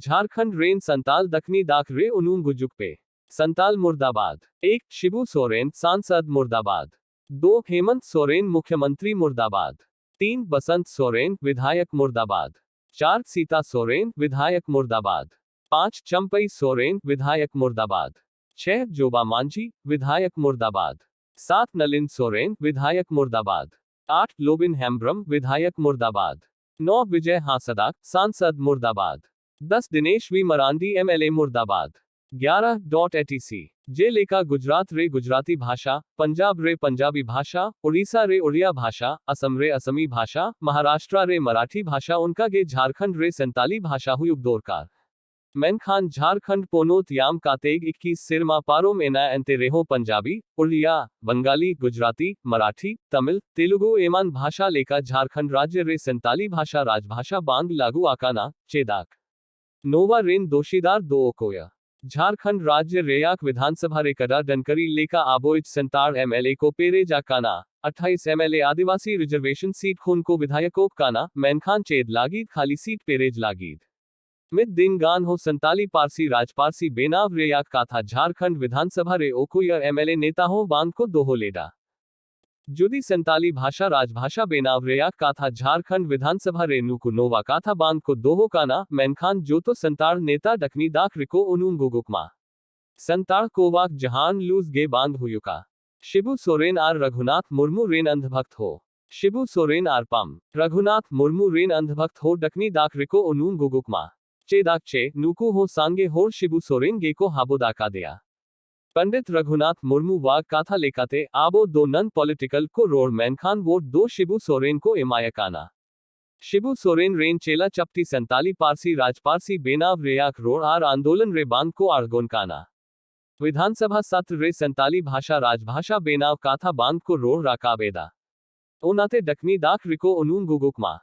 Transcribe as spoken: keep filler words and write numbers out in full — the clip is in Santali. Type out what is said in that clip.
झारखंड रेन संताल दखनी दाख रे उनुम गुजुक पे। संताल मुर्दाबाद। एक, शिबू सोरेन सांसद मुर्दाबाद। दो, हेमंत सोरेन मुख्यमंत्री मुर्दाबाद। तीन, बसंत सोरेन विधायक मुर्दाबाद। चार, सीता सोरेन विधायक मुर्दाबाद। पाँच, चंपई सोरेन विधायक मुर्दाबाद। छह, जोबा मांझी विधायक मुर्दाबाद। सात, नलिन सोरेन विधायक मुर्दाबाद। आठ, लोबिन हेम्ब्रम विधायक मुर्दाबाद। नौ, विजय हांसदा सांसद मुर्दाबाद। दस, दिनेश वी मरांडी एमएलए मुर्दाबाद। ग्यारह, डॉट एटीसी। जे लेका गुजरात रे गुजराती भाषा, पंजाब रे पंजाबी भाषा, उड़ीसा रे उड़िया भाषा, असम रे असमी भाषा, महाराष्ट्र रे मराठी भाषा, उनका गे झारखंड रे संताली भाषा हुयुक दरकार। मेनखान झारखंड पोनोत याम कातेग इक्कीस सिरमा पारोम एना एंते रेहो पंजाबी, उड़िया, बंगाली, गुजराती, मराठी, तमिल, तेलुगु एमान भाषा लेका झारखंड राज्य रे संताली भाषा राजभाषा बांग लागू आकाना, चेदाक। नोवा रेन दोषीदार दो ओकोया। झारखंड राज्य रेयाक विधानसभा रे कदा डनकरी लेका आबोइज संताड़ एमएलए को पेरेज आकाना, अट्ठाईस एमएलए आदिवासी रिजर्वेशन सीट खून को विधायकों काना, मेनखान चेद लागीद खाली सीट पेरेज लागीद। मिद दिन गान हो संताली पारसी राजपारसी बेनाव रेयाक काथा झारखंड विधानसभा रे ओकुयर एमएलए नेता हो बांग को दोहो लेडा। जुदी संताली भाषा राजभाषा बेनाव रेयाक काथा झारखंड विधानसभा रे नुकु नोवा काथा बांग को दोहो काना, मेनखान जो तो संताल नेता डकनी दाख रिको उनुम गुगुकमा। संताल कोवाक जहान लूज गे बांग हुयुका। शिबू सोरेन आर रघुनाथ मुर्मू रेन अंधभक्त हो। शिबू सोरेन आर पम। रघुनाथ मुर्मू रेन अंधभक्त हो डकनी दाख रिको उनुम गुगुकमा। चेदाक चे, नुकु हो सांगे होर शिबू सोरेन गे को हाबो दाका दिया। पंडित रघुनाथ मुर्मू वाग काथा लेकाते आबो दो नन पॉलिटिकल को रोड मेनखान वोट दो शिबू सोरेन को इमायकाना। शिबू सोरेन रेन चेला चपटी संताली पारसी राजपारसी बेनाव रेयाक रोड आर आंदोलन रे बांग को आर्गोन काना। विधानसभा सत्र रे संताली भाषा राजभाषा बेनाव काथा बांग को रोड राकाबेदा। ओनाते डकनी दाख रिको उनुम गुगुकमा।